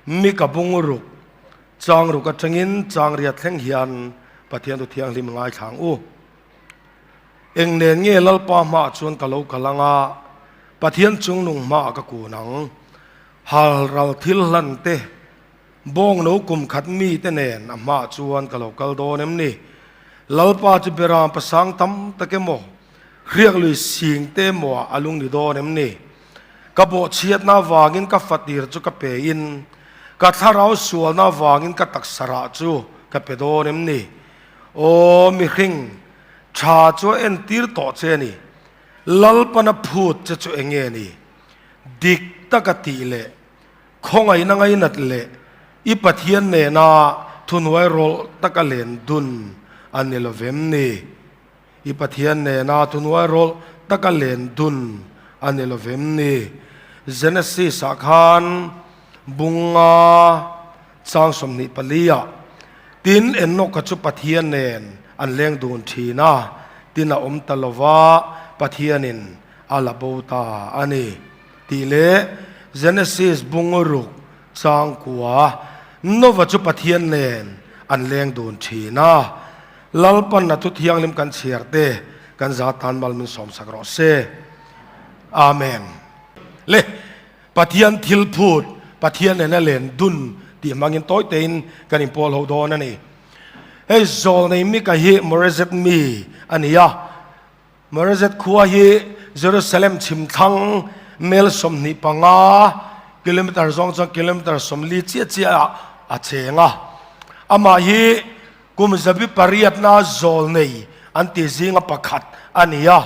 Mika bungruk chang ruk atangin chang riat thleng hian Pathian thu thianghlim ngaithla ang u. Eng nen nge Lalpa hmaah chuan ka lo kal ang a, Pathian chungnung hmaah ka kun ang. Hal ral thil hlan te, bawng no kum khat mi te nen a hmaah chuan ka lo kal dawn em ni? Lalpa chu beram pasang tam tak emaw, hriak lui sing te emaw ah a lung ni dawn em ni? Ka bawhchhiatna avangin ka fatir chu ka pe in, ka thlarau sualna avangin ka taksa rah chu ka pe dawn em ni? Aw mihring, tha chu a entir tawh che a ni. Lalpana phut che chu eng nge ni? Dik taka tih leh khawngaihna ngainat leh i Pathian nena thuhnuai rawlh taka len dun a ni lo vem ni? I Pathian nena thuhnuai rawlh taka len dun a ni lo vem ni? Genesis ah khan bunga chang 24 ah tin Enoka chu Pathian nen an leng dun thin a, tin a awm ta lo va, Pathianin a la bo ta a ni tih leh Genesis bungruk changkua Nova chu Pathian nen an leng dun thin a, Lalpanna thu thianghlim kan chhiar te kan za tan mal min sawmsak rawh se. Amen. Le Pathian thil phut Pathian nena len dun tih hmangin tawi tein kan inpawl ho dawn a ni. Hei zawlnei Mika hi Morezet mi a ni a. Morezet khua hi Jerusalem chhim thlang mel 25 kilometer zawng chuan kilometer 40 chiah chiah ah a cheng a. Amah hi kum 800na zawlnei an ti zinga pakhat a ni a.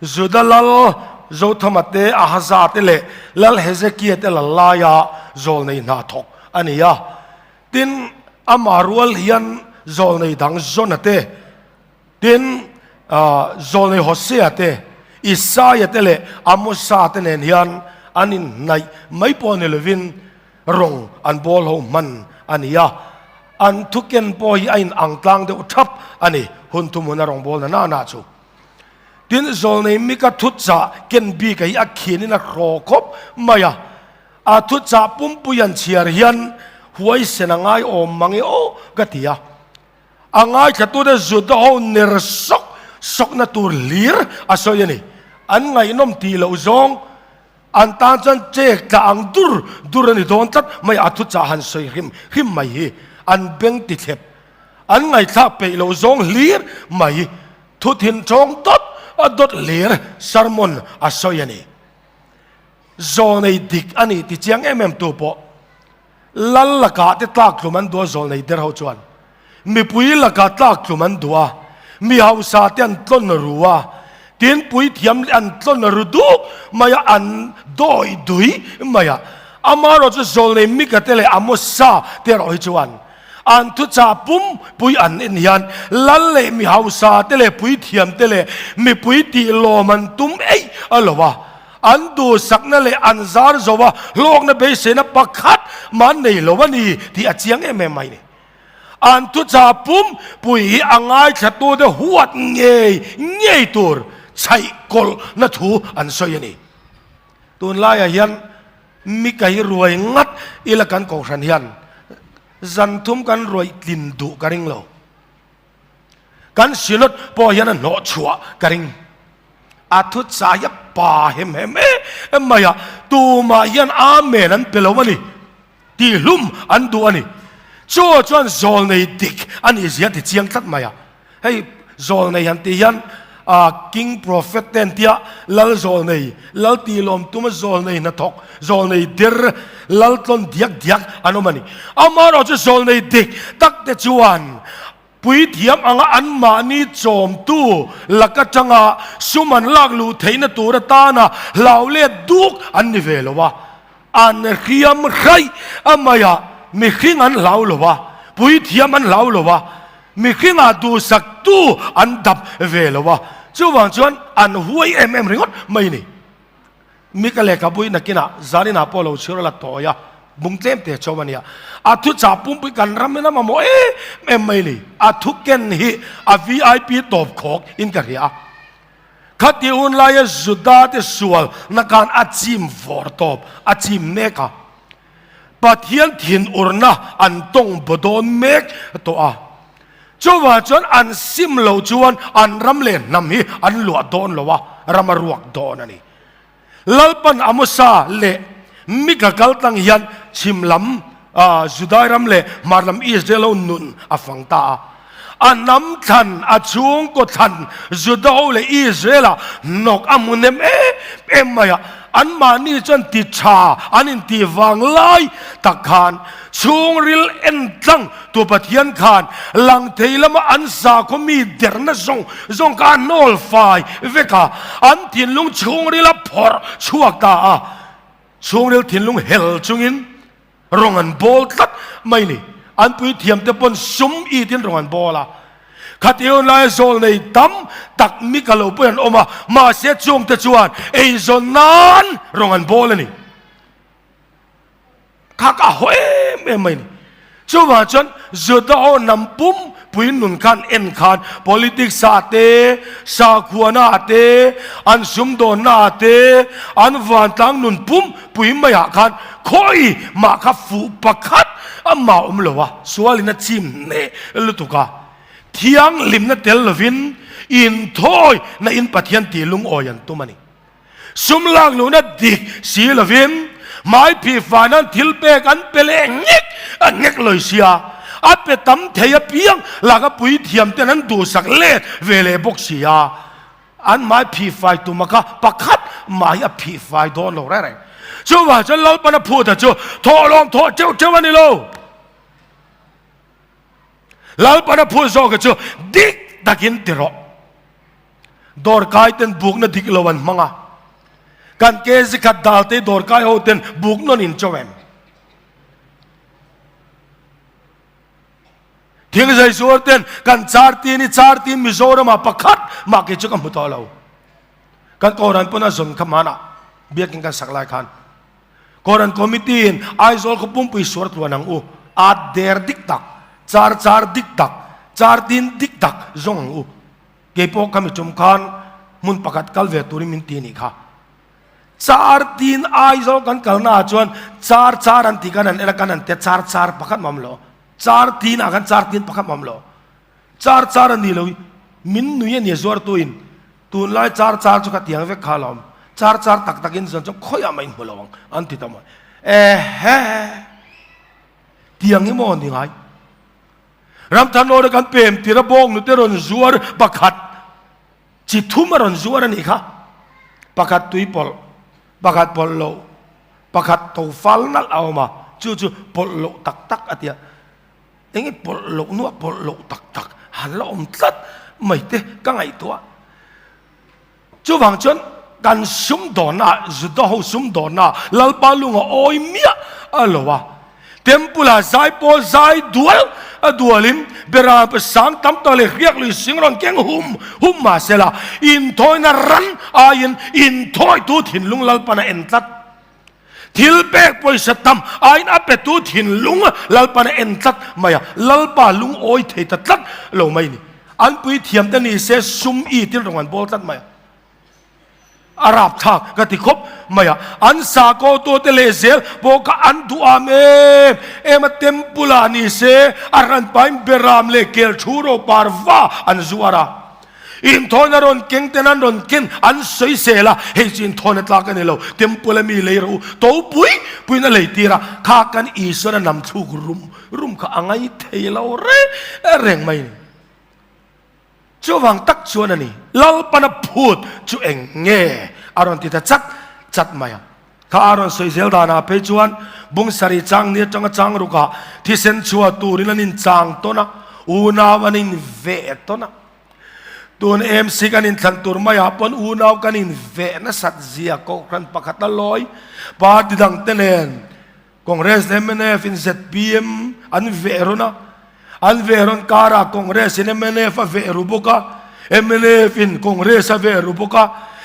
Juda lal Jothama te, Ahaza te leh lal Hezekia te lal laia zawlnei hna thawk a ni a. Tin, amah rual hian zawlnei dang Jona te, Tin, Zawlnei Hosea te, Isaia te leh Amosa te nen hian an inhnaih mai pawh ni lovin rawng an bawl ho hman a ni a. An thuken pawh hi a inang tlang deuh thap a ni, hun thum huna rawng bawl na nana chu. Tin, Zawlnei Mika thuchah ken bika hi a khinin a hraw khawp mai a. A thuchah pumpui an chhiar hian huaisen a ngai awm mang e aw ka ti a. A ngaithlatute Juda ho ner sawk sawkna tur hlir a sawi a ni. An ngaihnawm tih loh zawng an tan chuan chek tla ang dur dur a ni dawn tlat mai a thuchah han sawi hrim hrim mai hi an beng ti thlep. An ngaihthlak peih loh zawng hlir mai thu thin tawng dawt a dawt hlir sermon a sawi a ni. Zawnei dik a ni ti chiang em em tu pawh Lal lakah te tlak tlum an duh a zawlnei der ho chuan mipui lakah tlak tlum an duh a, mi hausa te an tlawn ru a, tin puithiam leh an tlawn ru duk mai a, an dawi dui mai a. Amaherawh chu zawlnei Mika te leh Amosa te erawh hi chuan an thuchah pum pui an en hian lal leh mi hausa te leh puithiam te leh mipui tih lawm an tum eih a lo a. An duhsakna leh an zar zo a, hlawkna beiseina pakhat mah an nei lo a ni tih a chiang em em mai ni. An thuchah pum pui hi a ngaithlatute huat ngei ngei tur chhaih kawlhna thu an sawi a ni. Tunlaiah hian mika hi ruai ngat ila kan kohhran hian zan thum kan ruai tlin duh ka ring lo. Kan synod pawh hian a hnawh chhuah ka ring. A thu chai a pa hem hem em mai a, tumah hian Amen an pe lo a ni, tihlum an duh a ni. Chu chuan zawlnei dik a nih zia ti chiang tlat mai a. Hei zawlnei han tih hian King Prophet te an tia, Lal zawlnei, Lal tihlawm tuma zawlnei hnathawk, zawlnei der, Lal tlawn diak diak an awm a ni. Amaherawhchu chu zawlnei dik tak te chuan Puithiam anga anmahni chawmtu lak atanga sum an lak luh theihna tur atana hlau let duk an ni ve lo a, an hriam hraih a maiah mihring an hlau lo a, puithiam an hlau lo a, mihringah duhsaktu an dap ve lo a, chuvang chuan an huai em em ringawt mai ni. Mi ka lehkhabu hi nakinah zaninah pawh lo chhiar a la tawi a, bung tlem te chauh a nia. A thuchah pumpui kan ram in a mamawh em em mai ni. A thu ken hi a VIP tawp khawk in ka hria a. Khati hun laia Juda te sual na khan a chim vawr tawp, a chim mek a. Pathian thinurna an tawng baw dawn mek tawh a. Chuvah chuan an sim loh chuan an ram leh hnam hi an luah dawn lo a, ram a ruak dawn a ni. Lalpan Amosa leh Mika kal tlang hian chhim lam Judai ram leh hmar lam Israel ho nun a fang ta a. A hnam thlan, a chhungkaw thlan Juda ho leh Israel-ah hnawk a hmu nem em em mai a. Anmahni chuan ti tha an intih vang lai tak khan chhungril en tlang tu Pathian khan lang thei lama an sakhaw mi derna zawng zawng kha a hnawl fai vek a, an thinlung chhungril a phawrh chhuak ta a, chhungril thinlung hel chungin rawng an bawl tlat mai ni. An puithiamte pawn sum itin rawng an bawl a. Khati hun laia zawl nei tam tak mi ka lo pawhin an awm a, mahse chungte chuan eizawn nan rawng an bawl a ni. Kha ka haw em em mai ni. Chuvang chuan Juda ho hnam pum pui nun khan en khan politics ah te, sakhuana ah te, an sumdawnna ah te, an vantlang nun pum pui mai ah khan khawi mah kha fuh pakhat amah awm lo a, sualin a chim hneh lutuk a, thianghlimna tel lovin inthawi na in Pathian tih lungawi an tum a ni. Sum lak luhna dik si lovin hmai phih fai nan thil pek an pe leh ngek a ngek lawi sia, a pe tam thei apiang laka puithiam ten an duhsak let ve leh bawk si a, an hmai phih fai tuma kha pakhat mah hi a phih fai dawn lo reng reng. Chuvang chuan Lalpana phuta chu thawhlawm thawh teuh teuh a ni lo. Lalpana phut zawka chu dik takin ti rawh. Dawrkai ten bukna dik lo an hmang a, kan ke zikhat dal te dawrkai ho ten buk nawn in cho em? Thingzai zuar ten kan char tin i char tin Mizoram ah pakhat mah ke chu ka hmu tawh lo. Kan Koran pawn a zawn kha hmanah biakin kan sak lai khan Koran committee in Aizawl khaw pumpui suar tluan ang u, at der dik tak, char char dik tak, char tin dik tak zawng ang u. Kei pawh ka mi tum khan hmun pakhat kal ve turin min ti a nih kha. Char tin Aizawl kan kalna ah chuan char char an tih khan an en a, kan an tia char char pakhat mah awm lo. Char tin ah khan char tin pakhat mah awm lo. Char char a ni lo i min nui a nia zuartu in tunlai char char chu ka tiang vek kha alawm. Char char tak tak in zawn chuan khawiah mah in hmu lo ang an ti ta maw. Ehe! Tiang hi maw ni ngai? Ramthanawra kan pem tir a bawng nute rawn zuar pakhat chi thum a rawn zuar a nih kha. Pakhat tui pawlh, pakhat pawlh loh, pakhat to fal nalh a awm a, chu chu pawlh loh tak tak a tia. Enge pawlh loh nuah pawlh loh tak tak han la awm tlat mai te ka ngaihtuah. Chuvang chuan kan sumdawnna, Juda ho sumdawnna Lalpa lunga awi miah a lo a. Temple ah zai pawl zai dual a dualin bera sang tam tak leh hriak lui sing rawn keng hum hum mah sela inthawina ran aiin inthawitu thinlung Lalpan a en tlat. Thil pek pawisa tam aiin a petu thinlung Lalpan a en tlat mai a, Lalpa lungawi thei ta tlat lo mai ni. An puithiam te ni se sum i thil rawng an bawl tlat mai a, a rapthlak ka ti khawp mai a. An sakawtu te leh zel pawh kha an duham em em a, temple ah ni se a hranpain beram leh kel thu ropar va an zuar a. Inthawina rawn keng ten an rawn ken an sawi sel a, hei chu inthawina tlak a ni lo, temple a mi lei rawh u, to pui puiin a lei tir a, kha kan Isuan a nam thluk rum rum kha a ngai thei lo reng reng mai ni. Chuvang tak chuan a ni, Lalpana phut chu eng nge a rawn ti ta chat chat mai a. Kha a rawn sawi zel danah phei chuan bung sarih chang ni atanga chang rukah thisen chhuah turin an inchang tawn a, unau an inveh tawn a. Tun MC kan inthlan tur maiah pawn unau kan inveh nasat zia kohhran pakhat a lawi. Party dangte nen Congress leh mnf in zpm an veh rawn a, an veh rawn karah Congress in mnf a veh ru bawk a, mnf in Congress a veh ru bawk a,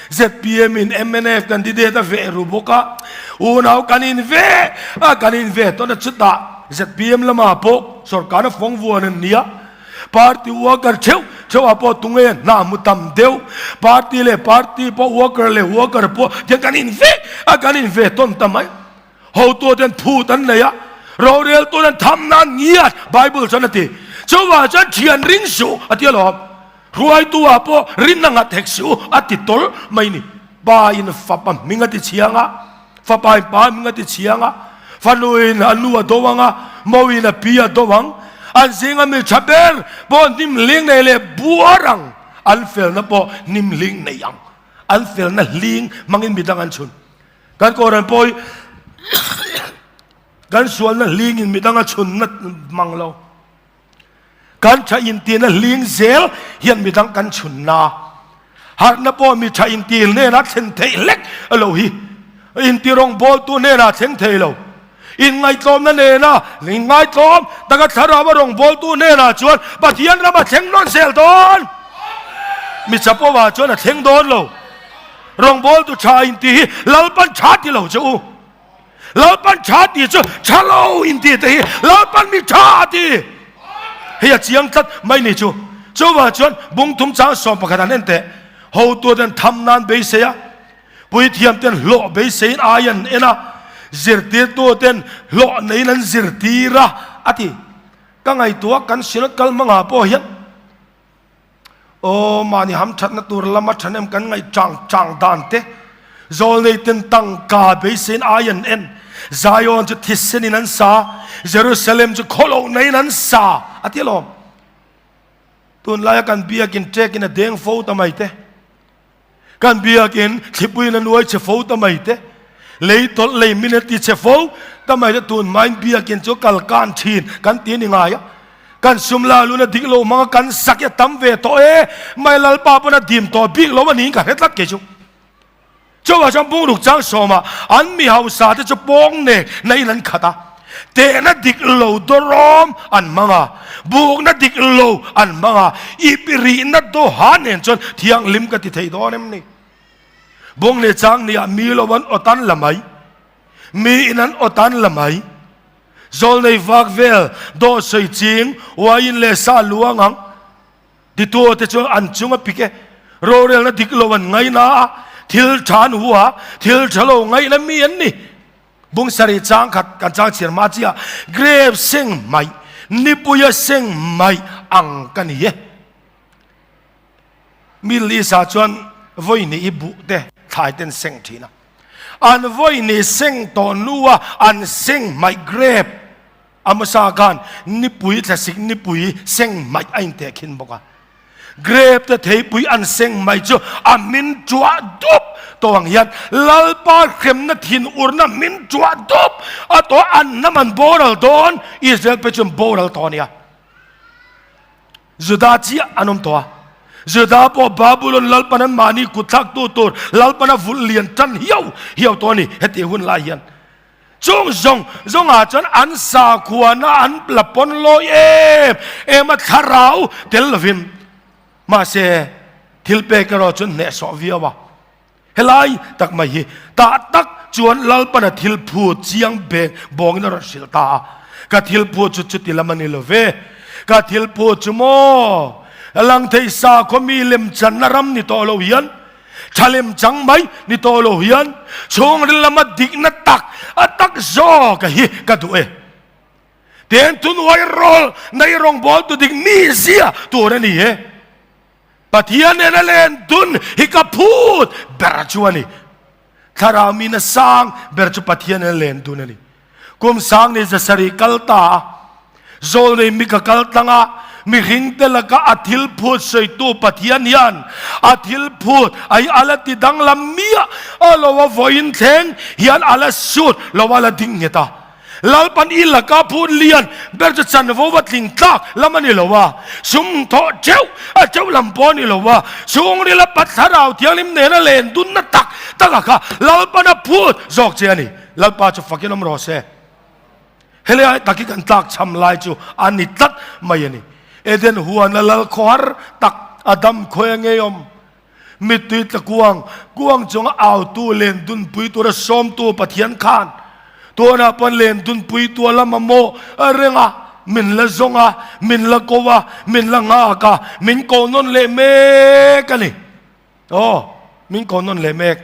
zpm in mnf candidate a veh ru bawk a, unau kan inveh a, kan inveh tawn a chutah zpm lamah pawh sorkarna fawng vuan an ni a. Party worker theuh theuh ah pawh tunge hna hmu tam deuh, party leh party pawh worker leh worker pawh tiang kan in veh a, kan in ve tawn ta mai. Hotu ten phut an nei a. Rorel tun an tham nan ngiat Bible chuan a ti. Chuvang chuan thian ring suh a ti alawm. Hruaitu ah pawh rin a nghat hek suh a ti tawlh mai ni. Pa in fapa hming a ti chhiang a, fapa in pa hming a ti chhiang a, fanu in a nu a do ang a, mo in a pi a do ang. An zinga mi tha ber pawh hnim hling nei leh buar ang, an felna pawh hnim hling nei ang. An felna hling hmangin midang an chhun. Kan Koran pawh hi kan sualna hlingin midang a chhunna mang lo. Kan tha intina hling zel hian midang kan chhunna. Harhna pawh mi tha inti hnenah thlen theih hlek a lo hi. Inti rawngbawltu hnenah thleng thei lo. Inngaihtlawmna nena inngaihtlawm taka thlarau a rawngbawltu hnenah chuan Pathian ram a thleng nawn zel dawn. Mi chapo-ah chuan a thleng dawn lo. Rawngbawltu tha inti hi Lalpan tha ti lo che u. Lalpan tha ti chu tha lo inti te hi Lalpan mi tha a ti. Hei a chiang tlat mai ni chu. Chuvang chuan bungthum chang 11 an en teh. Hotu ten tham nan beisei a, puithiam ten hlawh beiseiin ai an en a, zirtirtu ten hlawh neiin an zirtir a, a ti. Ka ngaihtuah kan synod kal hmangah pawh hian Aw, mahni hamthatna tur lama thahnem kan ngaih chang chang dan te, zawlnei ten tangka beiseiin ai an en, Zion chu thisenin an sa, Jerusalem chu khawlohnain an sa, a ti alawm. Tunlaia kan biakin ṭekin a deng fo ta mai te. Kan biakin thlipuiin a nuai che fo ta mai te, lei tawlh lei min a ti che fo ta mai te tun hmain biakin chu kal kan thin kan ti a ni ngai a. Kan sum la lun a dik lo hmang a kan sak hi a tam ve tawh e, mai Lalpa pawn a dim tawh bik lo a niin ka hre tlat kei chu. Chuvah chuan bungruk chang sawmah an mi hausa te chu pawng nek na in an khat a, tehna dik lo dawrawm an hmang a, bukna dik lo an hmang a, ip rihna dawha nen chuan thianghlim ka ti thei dawn em ni? Bung leh chang nia mi lo an awt an la mai, mi in an awt an la mai, zawlnei vak vel, dawh sawi ching, uaiin leh sa luang ang. Titu te chuan an chung a pik e. Rorelna dik lo an ngaihna a, thil tha an hu a, thil tha lo ngaihna mi an ni. Bung sarih chang khat kan chang chhiar hma chiah grape seng mai, nipuia seng mai ang ka ni e. Middle East ah chuan vawi hnih hi buh te thlai ten seng thin a. An vawi hnih seng tawh hnu a an seng hmaih grape A hmasa khan nipui thlasik nipui seng hmaih a inteh khin bawk a. Grape te theipui an seng hmaih chu a hmin tuah dup tawh ang hian Lalpa hremna thinurna hmin tuah dup a tawh an hnam an boral dawn Israel pe chu an boral tawh a nia. Juda chiah an awm tawh a. Juda pawh Babulon Lalpan an mahni kutthlaktu tur Lalpan a vulh lian tan hiau hiau tawh a ni heti hun lai hian. Chung zawng zawngah chuan an sakhuana an la pawn lawi em em a, thlarau tel lovin. Mahse, thil pek erawh chuan hnehsawh viau a. Helai tak mai hi tah tak chuan Lalpana thil phut chiang beng bawngin a rawn hrilh ta a. Ka thil phut chu chuti lam a ni lo ve. Ka thil phut chu maw Langthei sakhaw mi lemchanna ram ni tawh lo hian, Thalem chang mai ni tawh lo hian chhungril lama dikna tak a tak zawk a hi ka duh e. Tiang thunuai rawl nei rawngbawltu dik mi zia tur a ni e. Pathian nena len dun hi ka phut ber chu a ni. Thlarau mina sang ber chu Pathian nena len dun a ni. Kum sang ni zasarih kal ta a, zawlnei mi ka kal tlang a, mihring te laka a thil phut sawitu Pathian hian a thil phut ai a la ti danglam miah a lo a vawiin thleng hian a la sut lo a la ding nghet a. Lalpan i laka phut lian ber chu chanvo va tling tlak lam a ni lo a, sum thawh teuh a teuh lam pawh a ni lo a, chhungril a pat thlarau thianghlim nena len dunna tak tak a kha Lalpan a phut zawk che a ni. Lalpa chu fakin awm rawh se. Helai tak hi kan tlak cham lai chu a ni tlat mai a ni. Eden huan a lal khawhar tak a dam khawi a ngei awm. Mittui tla kuang, kuang chunga autu len dunpui tura sawmtu Pathian khan tunah pawn len dunpui tu a la mamawh a reng a, min la zawng a, min la ko a, min la nghak a, min ko nawn leh mek a ni. Aw, min ko nawn leh mek.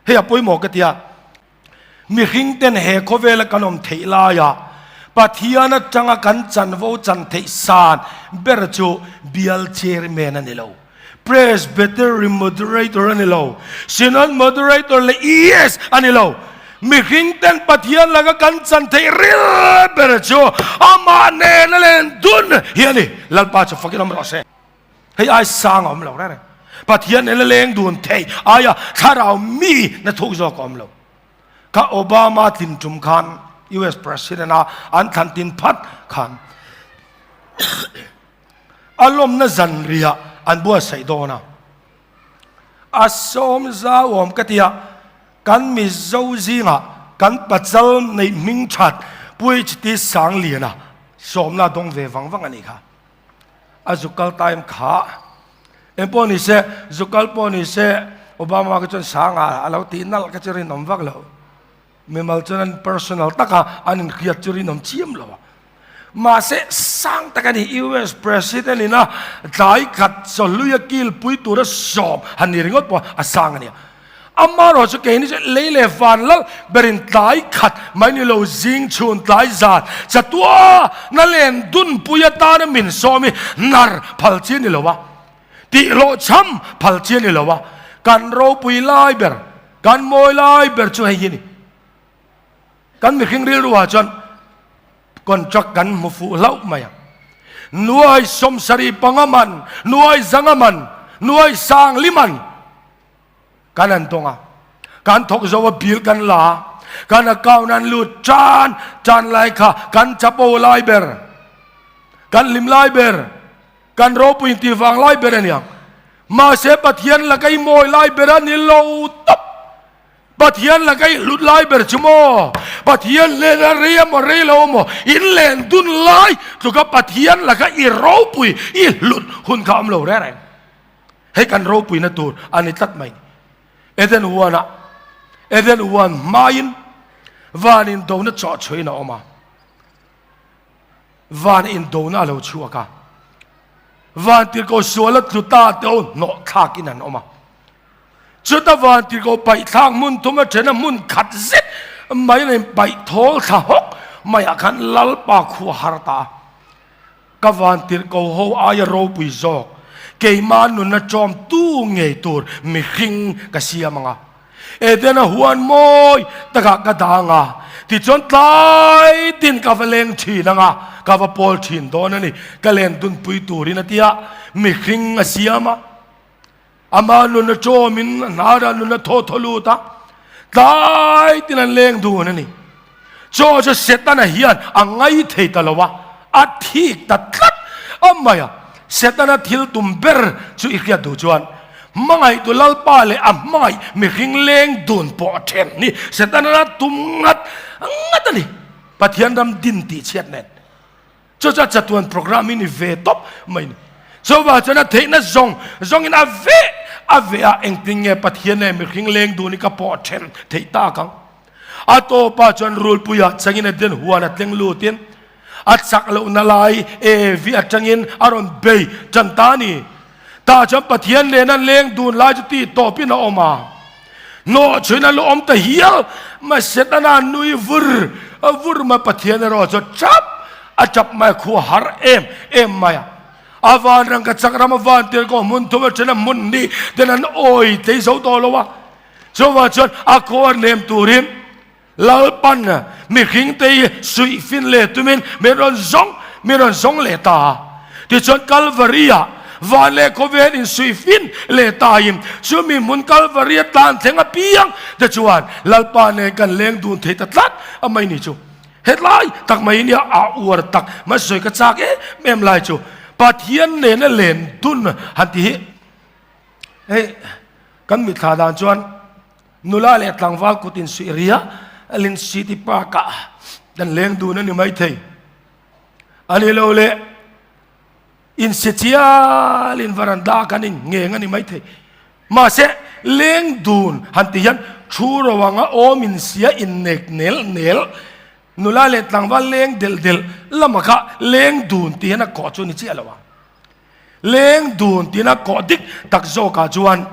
Hei a pawimawh ka ti a, mihring ten he khawvela kan awm theih laia. Pathian atanga kan chanvo chan theih san ber chu Bial Chairman a ni lo, Presbytery Moderator a ni lo, Synod Moderator leh ES a ni lo. Mihring ten Pathian laka kan chan theih ril ber chu amah nena len dun hi a ni. Lalpa chu fakin awm rawh se. Hei ai sang a awm lo reng reng. Pathian nena leng dun theih aia thlarau mi na thuk zawk a awm lo. Kha Obama tlin tum khan US President a an thlan tin phat khan a lawmna zanriah an buatsaih dawn a. A sawm zau awm ka tia kan Mizo zingah kan pachal neih hming that Puichiti Sangliana sawmna dawng ve vang vang a nih kha. A zukal time kha eng pawh ni se zukal pawh ni se Obama kha chuan sanga a lo tih nalh kha chu rinawm vak lo. Mimal chuan an personal taka an inhriat chu rinawm chiam lo a. Mahse sang tak a ni US President ina tlai khat chawhlui a kilpui tura sawm han ni ringawt pawh a sang a nia. Amaherawh chu keini chu lei leh van lal berin tlai khat mai ni lo zing chhun tlai zan chatua na len dunpui atana min sawm hi nar phal chi a ni lo a, tihhlawh chham phal chi a ni lo a, kan ropui lai ber, kan mawi lai ber chu hei hi a ni. Kan mihring rilruah chuan contract kan hmu fuh hlauh mai a. Nuai 75 man, nuai zanga man, nuai sangli man. Kan an tawng a, kan thawk zo a bill kan la a, kan account an lut tan tan lai kha kan chapo lai ber, kan hlim lai ber, kan ropui intih vang lai ber a niang. Mahse Pathian laka i mawi lai ber a ni lo tawp. Pathian laka i hlut lai ber chu maw? Pathian len a rei emaw rei lo emaw in len dun lai tluka Pathian laka i ropui i hlut hun kha awm lo reng reng. Hei kan ropuina tur a ni tlat mai. Eden huanah, Eden huan hmain van indona chawhchhuahin a awm a. Van indona a lo chhuak a. Van tirhkoh suala tlu ta te ho hnawh thlakin an awm a. Chuta van tirhkoh paih thlak hmun thum a then a hmun khat zet mai leh paih thawl thla hawk maiah khan Lalpa khua har ta a. Ka vantirhko ho aia ropui zawk, keimah nunna ṭawm tu ngei tur mihring ka siam ang a. Edena huan mawi takah ka dah ang a, tichuan tlai tin ka va leng ṭhin ang a, ka va pawl ṭhin dawn a ni, ka len dunpui turin a ti a, mihring a siam a. Amah nunna ṭawmin a hnarah nunna thaw thaw lut a, tlai tin an leng dun a ni. Chaw chu Setana hian a ngai thei ta lo a, a thik ta tlat a mai a. Setana thil tum ber chu i hriat duh chuan hmangaihtu Lalpa leh a hmangaih mihring leng dun pawh a then ni. Setana tum ngat ngat a ni. Pathian ram din tih chhiat nen. Chu chuan chatuan program hi ni ve tawp mai ni. Chuvang chuan a theihna zawng zawngin a veh a veh a, engtin nge Pathian leh mihring leng dun hi ka pawh then theih tak ang? A tawpah chuan rulpuiah changin a den huan a tleng lutin a chak lohna lai Evi atangin a rawn bei tan ta a ni. Tah chuan Pathian nena leng dun lai chu tih tawpin a awm a. Hnawhchhuin a lu awm ta hial mai Setana nui vur vur mai Pathian erawh chu tap a tap mai khua har em em mai a. A van rang ka chak ram a van tir ko hmun thum a then a hmun ni ten an awi tlei zo tawh lo a. Chuvang chuan a khaw nem turin Lalpan mihring te hi suih fin leh tumin min rawn zawng min rawn zawng leh ta a. Tichuan Kalvari-ah van leh khawvel in suih fin leh ta in chumi hmun Kalvari-a tlan thleng apiang te chuan Lalpa nen kan leng dun thei ta tlat a mai ni chu. Hetlai tak mai nia a uar tak mai sawi ka chak em em lai chu Pathian nena len dun han ti hi hei kan mitthla dan chuan Nula leh tlangval kut insuih ria Lin City Park ah kan leng dun a ni maithei. A ni lo leh insi chial in varanda kan in ngeng a ni maithei. Mahse leng dun han ti hian thu ro anga awm insia innek nel nel nula leh tlangval leng delh delh lama kha leng dun ti hian a kawh chu a ni chiah lo ang. Leng dun tina kawh dik tak zawkah chuan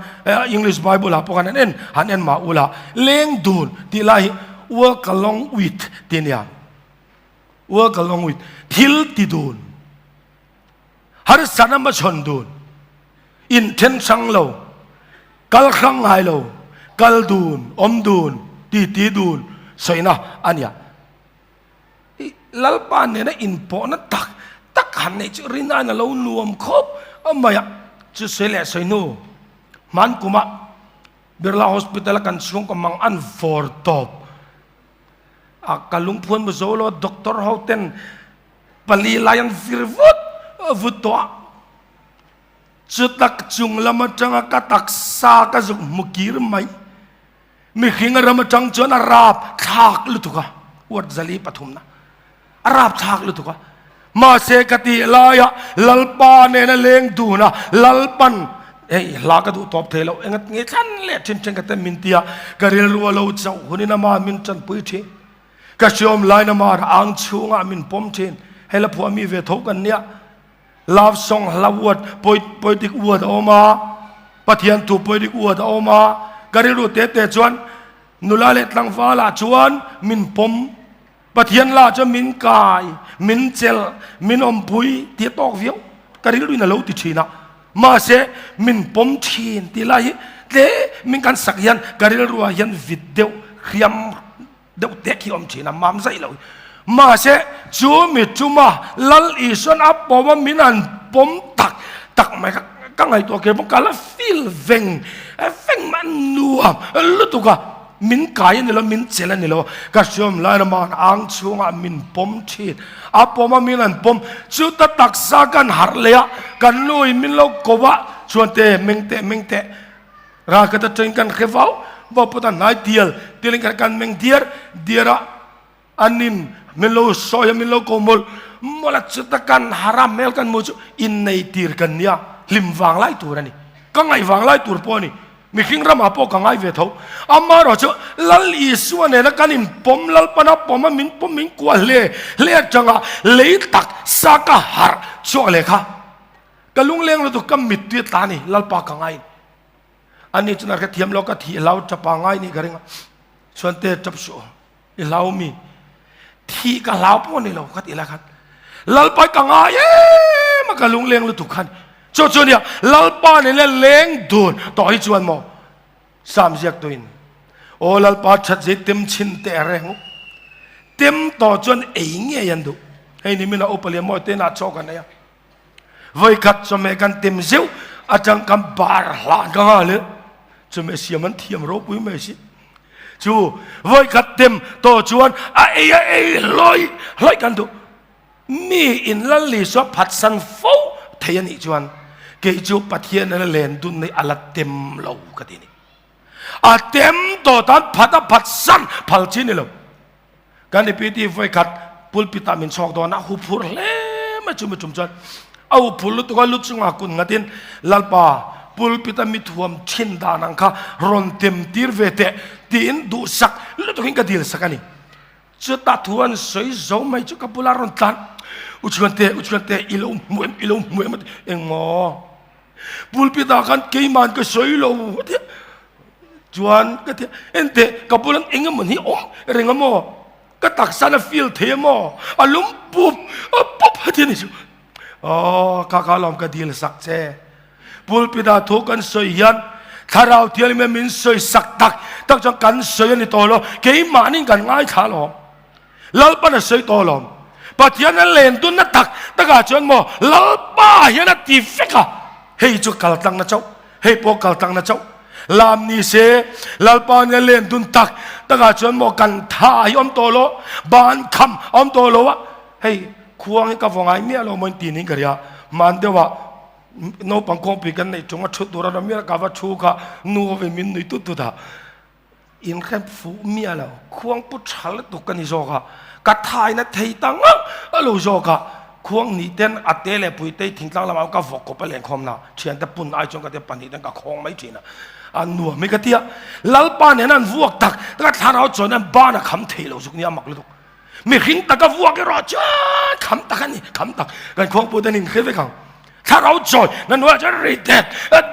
English Bible ah pawh khan an en han en mah ula leng dun tih lai hi walk along with tih ania. Work along with thil ti dun. Harsatna hmachhawn dun. Inthen hrang lo, kal hrang ngai lo, kal dun, awm dun, titi dun sawina a nia. I Lalpa nena inpawhna tak tak han neih chu rinaiin a lo nuam khawp mai a. Chu sawi leh sawi hnu hman kumah Birla Hospital a kan chhungkaw mang an vawr tawp a, ka lungphuan mu zo lo doctor ho ten pali lai an vir vut vut tawh a. Chutak chung lam atanga ka taksa ka zuk hmu kir mai. Mihring a ram atang chuan a rap thlak lutuk a, ward zali pathumna a rap thlak lutuk a. Mahse ka tih laia Lalpa nena leng dun a, Lalpan hei hla ka duh tawp thei lo, engat nge thlan leh thin then ka ten min ti a, ka rilru a lo chauh hunin ama min tanpui thin. Ka hriawm lain ama ang chhungah min pawm thin. Hei la phuah mi ve tho kan nia. Love song hla uat poetic uat a awm a, Pathian thu poetic uat a awm a, ka rilru te te chuan nula leh tlangval ah chuan min pawm, Pathian lah chuan min kai, min chelh, min awmpui tih a tawk viau, ka rilru in a lo ti thin a, mahse min pawm thin tih lai hi tlem in kan sak hian ka rilru ah hian vit deuh hriam deuh tek hi awm thin a, mam zaih lo. Mahse, chu mi chuma Lal Isuan a pawm a, min an pawm tak tak mai kha ka ngaihtuah kir bawk, ka la feel veng veng mai a, nuam lutuk a, min kai a ni lo, min chelh a ni lo, ka hriawm lai rama an ang chhungah min pawm thin, a pawm a min an pawm, chuta taksa kan harh leh a, kan nu in min lo ko a, chuan te meng teh meng teh. Ralkhat atangin kan hre vau vau pawt a hnai tial tialin kan kan meng diar diar a, anin min lo sawi a min lo ko mawlh mawlh a, chuta kan haram hmel kan hmuh chu innei tir kan nia, hlim vang lai tur a ni, ka ngaih vang lai tur pawh a ni, mihring ramah pawh ka ngai ve tho, amaherawh chu Lal Isua nena kan inpawm Lalpana pawm a min pawm min kuah hle hle atanga lei tak sa ka harh chhuak leh kha ka lungleng lutuk ka mittui a tla a ni, Lalpa ka ngai. Ani chuan a hrethiam lo, ka thih hlau tap a ngai nih ka ring a, chuan te tap suh i hlau mi, thih ka hlau pawh ni lo ka ti lai khan Lalpa ka ngai em a ka lungleng lutuk khan chu chu nia Lalpa nen le leng dun tawh hi chuan maw Sam ziak tuin aw Lalpa that zei tem chin teh reng tem tawh chuan ei ngei an duh hei ni min a upa lian mawi te na chaw kan ei a Voikhat chawhmeh kan tem zeuh atang kan bar hlan ka nga le chawhmeh siam an thiam ropui mai si. Chu voikhat tem to chuan a ei a ei hlawih hlawih kan duh. Mi in Lal Isua phatsan fo thei anih chuan kei chu Pathian a len dun nei a la tem lo ka ti ni. A tem to tan phat a phatsan phal chi ni lo. Kan deputy vawikhat pulpit ah min chhawk dawn a, huphurh hle mai chu mi tum chuan a huphurh lutuk a, lu chungah kun ngatin Lalpa pulpit a mi thuam thin dan ang kha rawn tem tir ve teh tiin duhsak lutuk in ka dil sak a ni. Chutah thu an sawi zo mai chu ka bulah rawn tlan, U Chhuante, U Chhuante, i lo hmu em, i lo hmu em a ti, engmaw pulpit ah khan keiman ka sawi lo a ti a. Chuan ka ti enteh ka bulan eng emaw hi awm reng a maw? Ka taksa na feel thei a maw? A lum pup a pup a ti a ni chu. Aw kha kha lawm ka dil sak che. Pulpit ah thu kan sawi hian thlarau thianghlim hian min sawi sak tak tak chuan kan sawi a ni tawh lo. Keimahni kan ngaithla alawm. Lalpan a sawi tawh alawm. Pathian a len dunna tak takah chuan maw Lalpa hian a ti vek a. Hei chu kaltlangna chauh. Hei pawh kal tangna chauh lam ni se Lalpa nia len dun tak takah chuan maw kan tha hi awm tawh lo ban kham awm tawh lo a hei khuang hi ka vaw ngai miah lo maw in ti niin ka ria hman deuh ah naupang kawngpui kan neih tung a thut tur a ram miah ka va thu kha nu hovin min nui tut tut a. In hrem fuh miah lo, khuang pu tha lutuk ka ni zawk a, ka thaina thei ta ngang a lo zawk a, khuang hnih ten a te leh pui te thingtlang lamah ka vawk kawp a lenkhawm na, thiante pun ai chuan ka tia pahnih ten ka khawng mai thin a, a nuam hi ka tia, Lalpa nen an vuak tak tak a thlarau chuan an ban a kham thei lo zuk nia mak lutuk, mihring taka vuak erawh chuan kham tak a ni, kham tak kan khuang pu ten in hre vek ang. Thlarau chawi na hnuaiah chuan ri det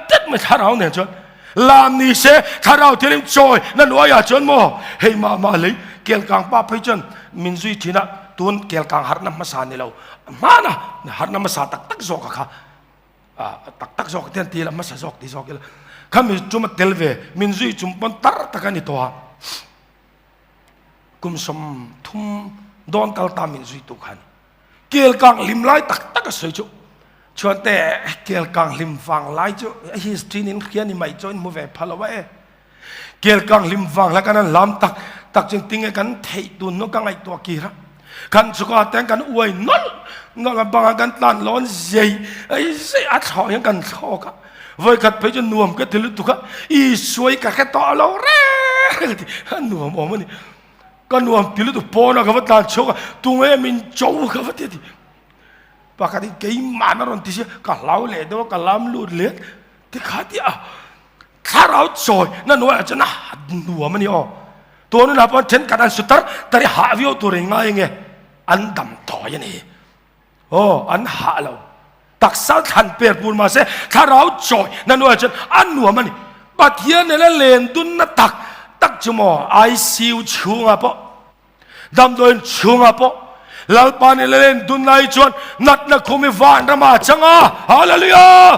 det mai thlarau nen chuan lam ni se thlarau thianghlim chawi na hnuaiah chuan maw hei mah mah lei kelkang pa phei chuan min zui thin a. Tun Kelkang harhna hmasa ni lo, hmana harhna hmasa tak tak zawk a kha, tak tak zawk te an ti ila, hmasa zawk ti zawk ila, khami chuma tel ve min zui chung pawn tar tak a ni tawh a. Kum 30 dawn kal ta min zui tu kha a ni. Kelkang hlim lai tak tak a sawi chu. Chuan te Kelkang hlim vang lai chu history nin hria ni mai chuan hmu ve pha lo a e. Kelkang hlim vang la kan an lam tak tak chuan tinge kan theih tun no ka ngaihtuah kir a. Kan chhuka ten kan uai nawlh nawlh a bangah kan tlan lawn zei ei zei a thlawh hian kan thlawk a. Vawikhat phei chu nuam ka ti lutuk a, i suai ka hre tawh lo reng ti a nuam awm a ni. Ka nuam ti lutuk pawnah ka va tlan chhuak a, tunge min cho ka va ti a ti. Pakhat in keimah na rawn ti sia, ka hlau leh deuh a, ka lam lut leh ti kha ti a. Thlarau chawi na nuaiah chuan a nuam a ni aw. Tun hunah pawh thenkhat an su tar tar i hah viau tur in ngai nge an dam tawi a ni. Aw an hah lo. Taksa thlan per pur mahse thlarau chawi na nuaiah chuan a nuam a ni. Pathian nena len dunna tak tak chu maw ICU chhungah pawh Damdawiin chhungah pawh Lalpa nih leh len dun lai chuan natna khum hi vanramah a chang a. Hallelujah!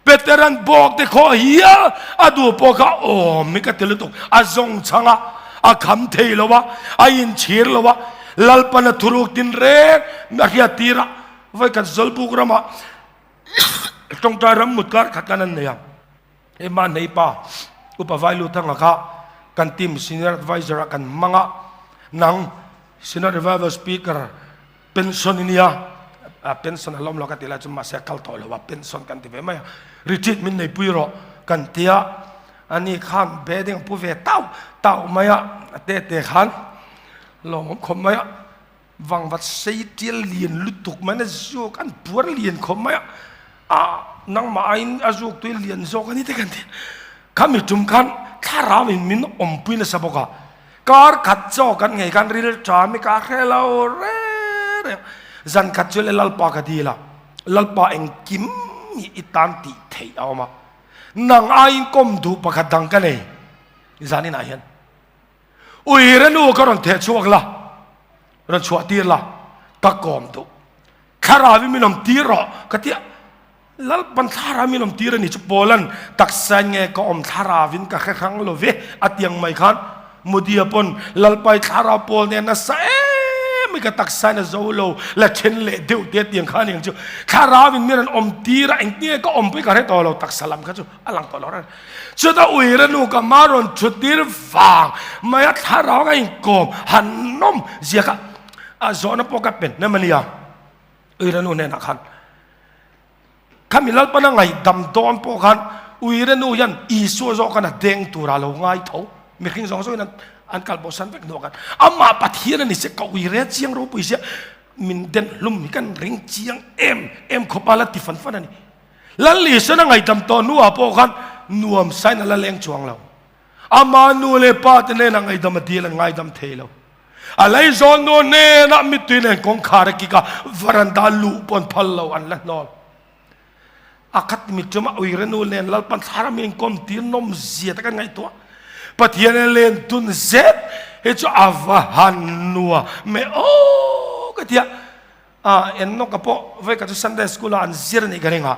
Peteran bawk te khawh hial a duh pawh kha awm hi ka ti lutuk. A zawng chang a, a kham thei lo a, a inchhir lo a, Lalpan a thuruk tin reng a hriat tir a. Vawikhat Zawlbuk ramah tawngtai ram mut kar khat kan an nei a. Hei Mahnei pa Upa Vailuthanga kha kan team senior adviser ah kan hmang a, nang Senior Revival Speaker pension i nia, pension a lawm lo ka ti lai chu mahse a kal tawh lo a, pension kan ti ve mai a, retreat min neipui rawh kan ti a, ani khan bedding a pu ve tauh tauh mai a, a te te khan lawmawm khawp mai a. Vangvat sei tial lian lutuk mai na zuk an puar lian khawp mai a, a nangmah aiin a zuk tui lian zawk a ni te kan ti. Khami tum khan thlarau in min awmpui nasa bawk a, kar khat chaw kan nghei khan ril ṭam i ka hre lo reng reng. Zan khat chu le Lalpa ka dil a, Lalpa engkim hi i tan tih theih a awm a, nang aiin kawm duh pakhat dang ka nei zaninah hian. Uire nu ka rawn theh chhuak la, rawn chhuah tir la, ka kawm duh. Thlarau in min awm tir rawh ka ti a, Lalpan thlarau min awm tir a ni chu Paulan taksa in nge ka awm thlarau in ka hre hrang lo ve a ti ang mai khan Mudia pawn Lalpai thlarau Paul nen nasa em i ka taksa in a zo lo la then leh deuh te a ti ang khan eng chu thlarau in min rawn awm tir a engtin nge ka awm pawh i ka hre tawh lo taksa lam kha chu a lang tawh lo reng. Chutah uire nu ka ma rawn thut tir vang mai a thlarau a inkawm han nawm zia kha a zawhna pawh ka pen nem a nia. Uire nu hnenah khan khami Lalpana ngaihdam dawn pawh khan uire nu hian Isua zawk khan a deng tura lo ngai tho. Mihring zawng zawngin an kal bosan vek hnuah khan amah Pathian a ni se ka uire chiang ropui sia min den hlum hi kan ring chiang em em khawp a la ti fan fan a ni. Lal Isuan a ngaihdam tawh hnuah pawh khan nuam sain a la leng chuang lo. Ama nu leh pa te hnenah ngaihdam a dil an ngaidam thei lo. A leizawn nu hnenah mittui nen kawngkhar a kik a, varanda luh pawh an phal lo, an la hnawl. A khat mittum a uire nu nen Lalpan thlar a mi inkawm tir nawm zia te kan ngaihtuah. Pathian a len tun zet hi chu a va han nua meh aw ka ti a. A Enoch-a pawh vawikhat chu Sunday School-ah an zir a nih ka ring a,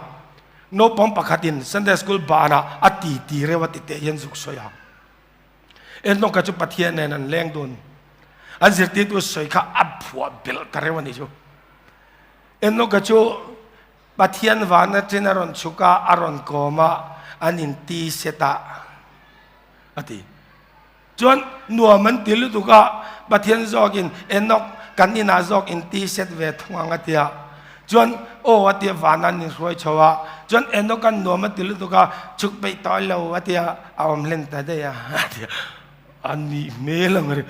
naupang pakhatin Sunday School banah a ti ti reuh a ti teh hian zuk sawi a. Enoch-a chu Pathian nen an leng dun. An zirtirtu sawi kha a phuah belh ta reuh a nih chu. Enoch-a chu Pathian van aṭin a rawn chhuk a, a rawn kawm a, an inti set a, a ti. Chuan nuam an ti lutuk a, Pathian zawkin Enoch kan inah zawk in ti set ve thung ang a ti a. Chuan aw a ti a, van an inhruai chho a. Chuan Enoch an nuam a ti lutuk a, chhuk peih tawh lo a ti a, a awm hlen ta daih a a ti a. A nih hmel ang ri.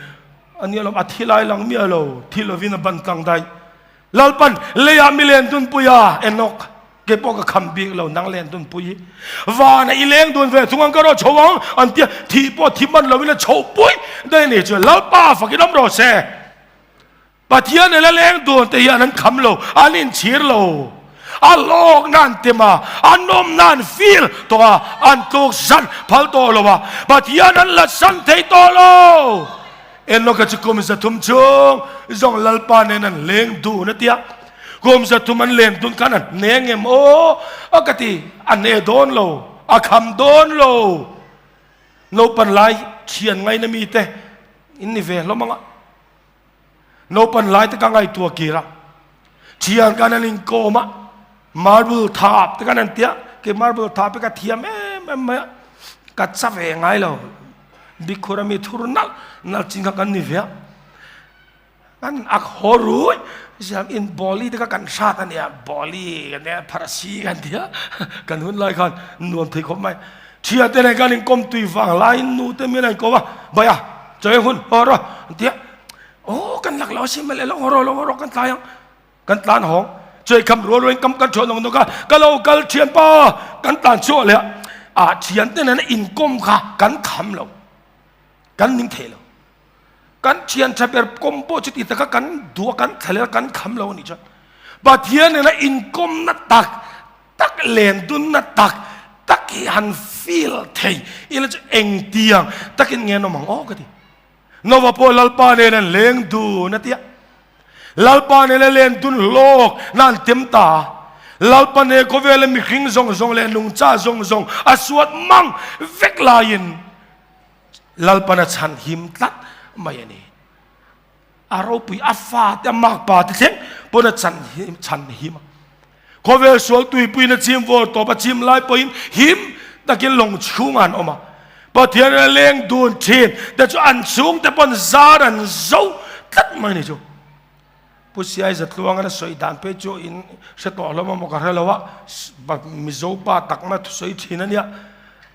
A nia lawm, a thi lai lang miah lo, thi lovin a ban tlang daih. Lalpan leiah mi len dunpui a, Enoch, kei pawh ka kham bik lo, nang len dunpui hi. Vana i leng dun ve thung ang ka rawh chho ang, an tia, thih pawh thi man lovin a chho pui daih a ni chuan Lalpa fakin awm rawh se. Pathian nena leng dun te hian an kham lo, an inchhir lo. A hlawkna an tem a, a nawmna an feel tawh a, an tluk zan phal tawh lo a, Pathian an la san thei tawh lo. Enoka chu kum 300 chhung zawng Lalpa nen an leng dun a tia. Kum 300 an len dun khan an hne ngem aw a ka ti. A hne dawn lo, a kham dawn lo. Naupan lai thian ngaina mite in ni ve hlawm anga. Naupan lai te ka ngaihtuah kir a, thian kan an inkawm a, marble thap te kan an tia, kei marble thap hi ka thiam em em mai a, ka cha ve ngai lo, Bikhur a mi thur nalh nalh chin kha kan ni ve a, kan ak haw rui siam in bawli te kha kan hrat a nia, bawli kan tia pharasi kan tia, kan hun lai khan nuam thei khawp mai, thian te nen kan inkawm tui vang laiin nu te min an kawm a, Baya chawi hun haw rawh an tia, Aw kan lak lo a si mawle lo haw rawh lo haw rawh kan tlai ang kan tlan hawng chawi kham rual rual in kam kan thuah nawk nawk a ka lo kal thian pa kan tlan chhuah leh a ah thian te nena inkawm kha kan kham lo kan ning thei lo kan thian tha ber kawm pawh chu ti taka kan duh a kan thla leh kan kham lo a nih chuan Pathian nena inkawm na tak tak len dun na tak tak hi han feel thei ila chu engtiang takin nge an awm ang aw ka ti. Nova pawh Lalpa nen an leng dun a tia. Lalpa nen a len dun hlawk na an tem ta. Lalpa ne khawvela mihring zawng zawng leh nungcha zawng zawng a suat mang vek laiin Lalpan a chhan him tlat mai a ni. A ropui a fate a makpa te thleng pawn a chan him chhan him a. Khawvel sual tuipuiin a chim vawr tawp a chim lai pawhin him takin lawng chhungah an awm a. Pathian a leng dun thin te chu an chhungte pawn zar an zo tlat mai ni chu. Pu Siai Zatluangan a sawi dan phei chu in hre tawh hlawm a maw ka hre lo a, Mizo pa tak mai a thusawi thin a nia.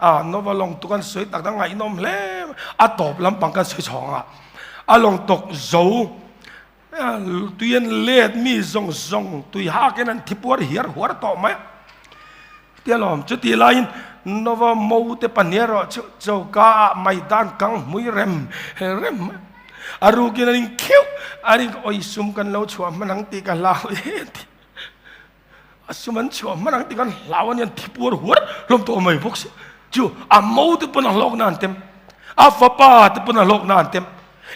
A Nova lawng tuk an sawi tak tak ngaihnawm hle mai. A tawp lampang kan sawi chhawng a, a lawng tawk zo Tui an let mi zawng zawng tui hakin an thi puar hiar huar tawh mai a. Tia lawm chuti laiin Nova mo te pahnih erawh chu choka ah maidan kang hmui rem rem mai. A rukin an inkhiuh a ring awi sum kan lo chhuah hman ang tih ka hlau e ti. A sum an chhuah hman ang tih kan hlau a ni an thi puar huar hlawm tawh mai bawk si. Chu a mo te pawn a hlawkna an tem, a fapa te pawn a hlawkna an tem.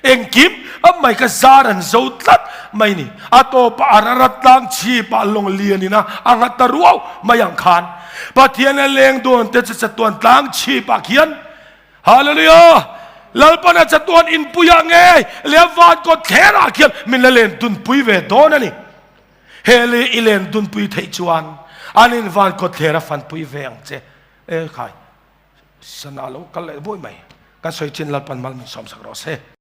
Engkim a mai kha zar an zo tlat mai ni. A tawpah a rarat tlang chhipah lawng lianin a a nghat ta ruau mai ang khan Pathian a leng dawn te chu chatuan tlang chhipah khian Hallelujah! Lalpan a chatuan inpuiah ngei leh van kawt thlerah khian min la len tunpui ve dawn a ni. He lei i len dunpui theih chuan an in van kawtthler a fanpui ve ang che. E khai, sana lo kal leh buai mai. Kan sawi chin Lalpan mal min sawmsak rawh se.